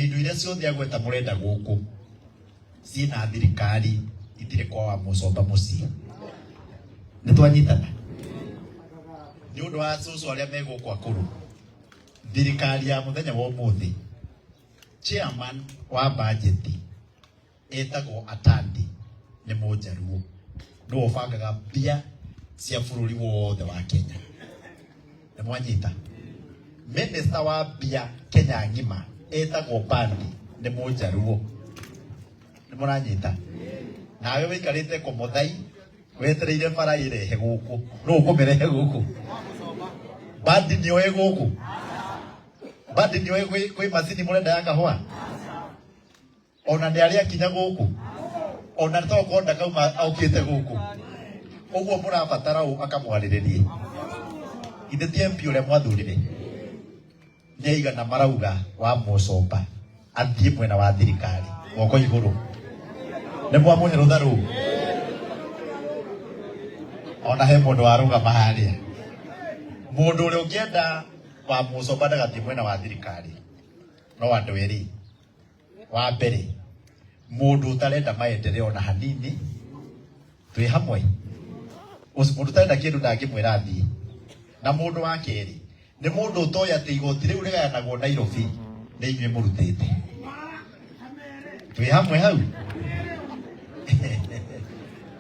Indo iria ciothe agweta mũrenda gũkũ ciĩna thirikari, itirĩ kwa wa mũcomba mũciĩ. Nĩ twanyitana? Nĩ ũndũ wa cũcũ arĩa me gũkũ akũrũ, thirikari ya mũthenya wa ũmũthĩ, chairman wa budget etagwo Atandi, nĩ Mũnjaruo, nĩwe ũbangaga mbia cia bũrũri wothe wa Kenya. Nĩ mwanyita? Minister wa mbia Kenya ng'ima etagwo Bandi, nĩ Mũnjaruo. Nĩ mũranyita? Nawe wĩikarĩte Komothai wetereire bara ĩrehe gũkũ, nũ ũkũmĩrehe gũkũ? Bandi nĩoĩ gũkũ? Bandi nĩoĩ kwĩ macini mũrenda ya kahũa? Ona nĩ arĩ akinya gũkũ, ona tokorwo ndakauma okĩte gũkũ ũguo mũrabatara ũ akamwarĩrĩrie. Ithe ti MP ũrĩa mwathurire nĩ aigana marauga wa mũcomba athiĩ mwena wa thirikari, moko igũrũ, nĩ mwamũhe rũtha rũu. Ona he mũndũ warũgama harĩa, mũndũ ũrĩa ũngĩenda wa mũcomba ndagathiĩ mwena wa thirikari no andũ erĩ. Wa mbere, mũndũ ũtarenda maendeleo na hanini, twĩ hamwe. Mũndũ ũtarenda kĩndũ ndangĩmwĩra athiĩ. Na mũndũ wa kerĩ nĩ mũndũ ũtoĩ atĩ igoti rĩu rĩgayanagwo Nairobi nĩ inyuĩ mũrutĩte. Twĩ hamwe hau?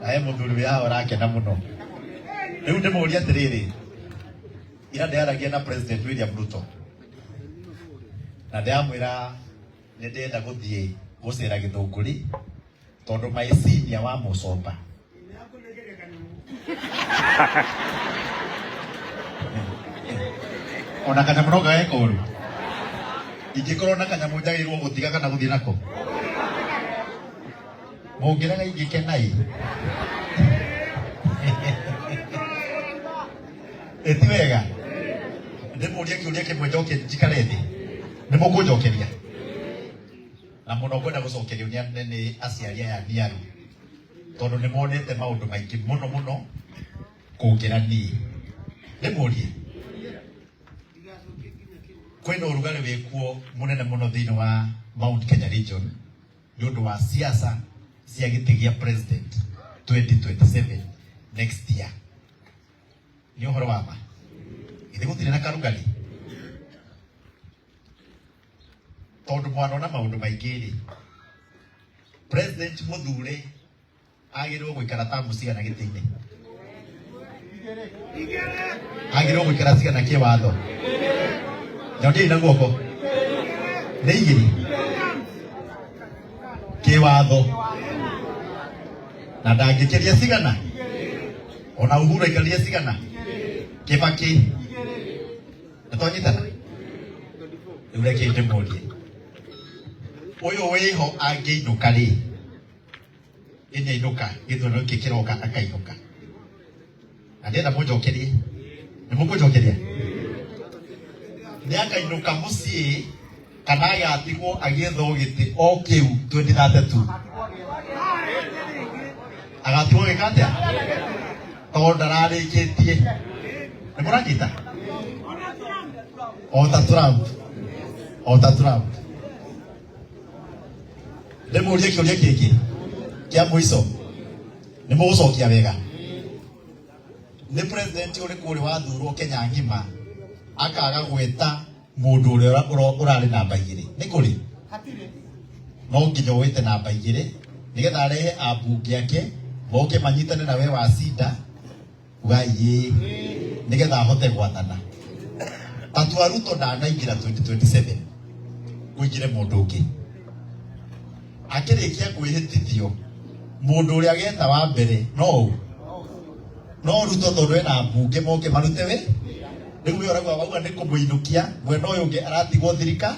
Na he mũthuri wĩ haha ũrakena mũno. Rĩu ndĩmũrie atĩrĩrĩ, ira ndĩaragia na President William Ruto na ndĩramwĩra nĩ ndĩrenda gũthiĩ gũcera Gĩthũngũri tondũ my senior wa Mũcomba ona kanyamũ no gageka ũru, ingĩkorwo na kanyamũ njagĩrĩirwo gũtiga kana gũthiĩ nako, mũngĩrega ingĩkena ĩ. Ĩ ti wega ndĩmũrie kĩũria kĩmwe njoke njikare thĩ? Nĩ mũkũnjokeria na mũno ngwenda gũcokerio nĩ nĩ aciari aya niaru, tondũ nĩ monete maũndũ maingĩ mũno mũno kũngĩra niĩ. Ndĩmũrie, kwĩna ũrugarĩ wĩkuo mũnene mũno thĩinĩ wa Mount Kenya region nĩ ũndũ wa siasa cia gĩtĩ gĩa president 2027 next year. Nĩ ũhoro wa ma? Githĩ gũtirĩ na karugarĩ? Tondũ mwanona maũndũ maingĩ rĩ, president mũthure agĩrĩirwo gũikara tamu cigana gĩtĩ-inĩ? Agĩrĩirwo gũikara cigana kĩwatho? Nyoniai na guoko. Nĩ igĩrĩ kĩwatho, na ndangĩkĩria cigana. Ona Uhuru aikarire cigana? Kibaki nĩ twanyitana. Rĩu reke ndĩmũrie, ũyũ wĩho angĩinũka rĩ, ĩnĩ ainũka gĩthurano gĩkĩ kĩroka akainũka, na ndĩrenda mũnjokerie, nĩ mũkũnjokeria, nĩ akainũka mũciĩ kana agatigwo agĩethwo gĩtĩ o kĩu 2032? Agatigwo gĩka atĩa tondũ ndararĩkĩtie? Nĩ mũranyita? O ta Trump, o ta Trump. Ndĩmũrie kĩũria kĩngĩ kĩa mũico, nĩ mũgũcokia wega. Nĩ president ũrĩkũ ũrĩ wathurwo Kenya ng'ima akaga gwĩta mũndũ ũrĩa ũrarĩ namba igĩrĩ? Nĩ kũrĩ? No nginya wĩte namba igĩrĩ nĩgetha arehe ambunge ake moke manyitane na we wa cinda ugai nĩgetha ahote gwathana. Tatua Ruto ndanaingĩra 2027, kũingĩre mũndũ ũngĩ. Akĩrĩkia kwĩhĩtithio, mũndũ ũrĩa ageta wa mbere no ũ? No Ruto, tondũ ena mbunge moke marute we. Rĩu we ũrauga wauga nĩ kũmũinũkia mwena ũyũ ũngĩ, aratigwo thirika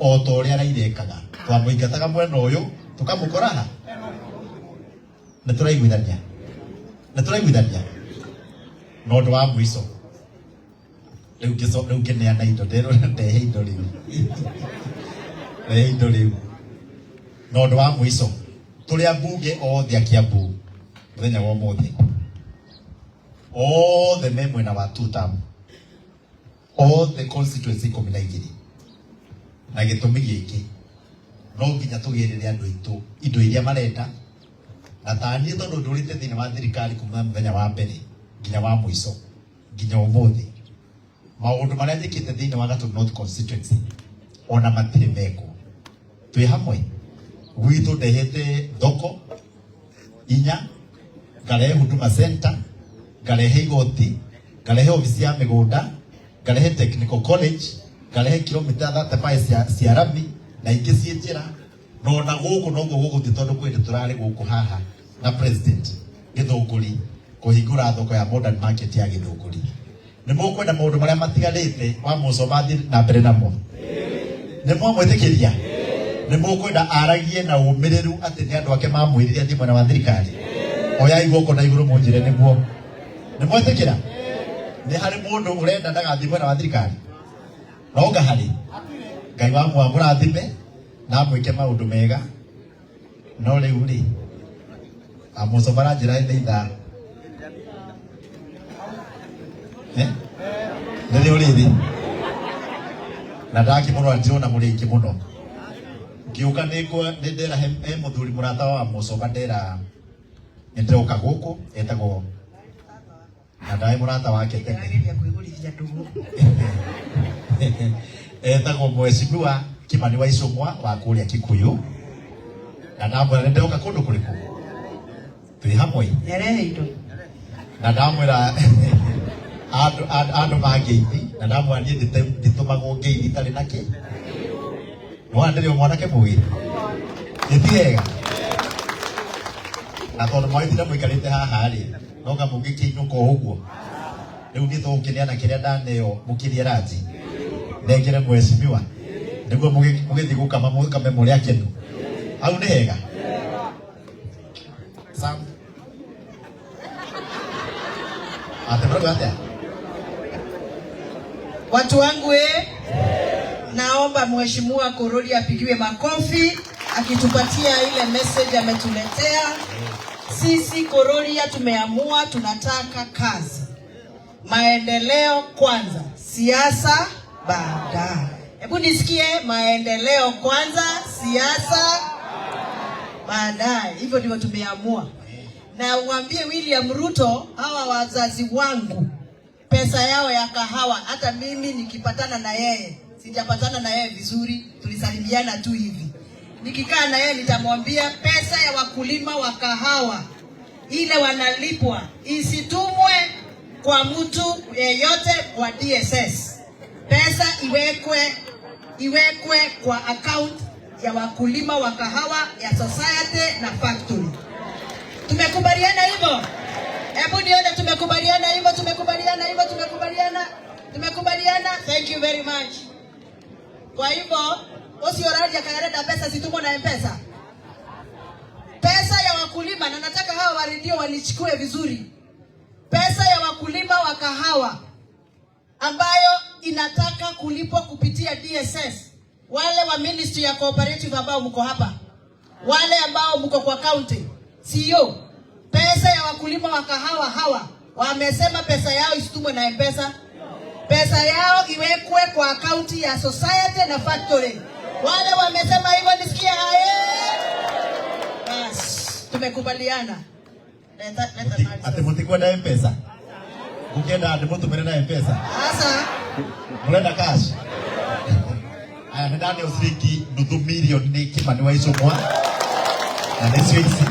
o ta ũrĩa Raila ekaga, twamũingataga mwena ũyũ tũkamũkora ha. Nĩ tũraiguithania? Nĩ tũraiguithania? Na ũndũ wa mũico rĩu rĩu ngĩneana indo, nderwo ndehe indo rĩu, ndehe indo rĩu. Na ũndũ wa mũico, tũrĩ ambunge othe a Kiambu mũthenya wa ũmũthĩ, othe me mwena wa two term, othe constituency 12. Na gĩtũmi gĩkĩ, no nginya tũgĩrĩre andũ aitũ indo iria marenda. Na taniĩ tondũ ndũrĩte thĩinĩ wa thirikari kuma mũthenya wa mbere nginya wa mũico nginya ũmũthĩ, maũndũ marĩa njĩkĩte thĩinĩ wa Gatundu North constituency ona matirĩ mekwo. Twĩ hamwe gwitũ ndehete thoko inya, ngarehe Huduma Center, ngarehe igoti, ngarehe ofici ya mĩgũnda, ngarehe technical college, ngarehe kilomita 35 cia rami na ingĩ ciĩ njĩra. Na ona gũkũ noguo gũgũthiĩ, tondũ kwĩ hĩndĩ tũrarĩ gũkũ haha na president Gĩthũngũri kũhingũra thoko ya modern market ya Gĩthũngũri. Nĩ mũkwenda maũndũ marĩa matigarĩte wa Mũcomba athiĩ na mbere namo? Nĩ mwamwĩtĩkĩria? Nĩ mũkwenda aragie na ũmĩrĩru atĩ nĩ andũ ake mamwĩrire athiĩ mwena wa thirikari? Oyai guoko na igũrũ mũnjĩre nĩguo. Nĩ mwetĩkĩra? Nĩ harĩ mũndũ ũrenda ndagathiĩ mwena wa thirikari? Nonga harĩ Ngai wa mwamũrathime na amwĩke maũndũ mega. No rĩu rĩ, amũcomba aranjĩra nĩ ithaa. Eh? Nĩrĩo rĩrĩ na ndakĩmũrora ndirona mũrĩ aingĩ mũno. Ngĩũka nĩ ndera he mũthuri mũrata wa Mũcomba, ndera nĩ ndĩroka gũkũ, etagwo na ndaĩ mũrata wake tene. Ndĩrageria kwĩgũrithia ndũgũ. Etagwo Mheshimiwa Kimani wa Icũng'wa wa kũrĩa Kikuyu, na ndamwĩra nĩ ndĩroka kũndũ kũrĩkũ. Twĩ hamwe. Nĩarehe indo. Na ndamwĩra andũ mangeithi, na ndamwĩra niĩ nditũmagwo ngeithi itarĩ na kĩ. Nĩwona ndĩrĩ o mwanake mũgĩ, ĩti wega. Na tondũ mwagĩtinda mũikarĩte haha rĩ, no nga mũngĩkĩinũka o ũguo. Rĩu niĩ tũgũkĩneana kĩrĩa ndaneo mũkĩrĩe ranji, nengere mheshimiwa nĩguo mũgĩthiĩ gũkama mũkame mũrĩ akenu. Hau nĩ hega. Sam atĩ mũrauga atĩa? Watu wangu naomba Mheshimiwa Korori apigiwe makofi akitupatia ile message ametuletea. Sisi Kororia tumeamua tunataka kazi, maendeleo kwanza, siasa baadaye. Hebu nisikie, maendeleo kwanza, siasa baadaye. Hivyo ndivyo tumeamua. Na uambie William Ruto, hawa wazazi wangu pesa yao ya kahawa, hata mimi nikipatana na yeye, sijapatana na yeye vizuri, tulisalimiana tu hivi. Nikikaa na yeye nitamwambia pesa ya wakulima wa kahawa ile wanalipwa isitumwe kwa mtu yeyote wa DSS. Pesa iwekwe kwa account ya wakulima wa kahawa ya society na factory. Tumekubaliana hivyo? Hebu nione, tumekubaliana hivyo, tumekubaliana hivyo, tumekubaliana, tumekubaliana. Thank you very much. Kwa hivyo ucio ũraria kayarenda pesa zitumwo na M-Pesa, pesa ya wakulima, na nataka hawa wa redio wanichukue vizuri. Pesa ya wakulima wa kahawa ambayo inataka kulipwa kupitia DSS, wale wa Ministry ya Cooperative ambao mko hapa, wale ambao mko kwa county, CEO, pesa ya wakulima wa kahawa hawa wamesema pesa yao isitumwe na M-Pesa, pesa yao iwekwe kwa akaunti ya society na factory. Wale wamesema hivyo, nisikie haye. Bas, tumekubaliana. Leta, leta mali Atĩ sasa. Mũtikwenda M-Pesa? Ngũkĩenda ndĩmũtũmĩre na M-Pesa? Sasa Mũrenda cash? Aya, nĩ ndaneo ciringi nuthu mirioni nĩ Kimani wa Icũng'wa, na nĩcio ici.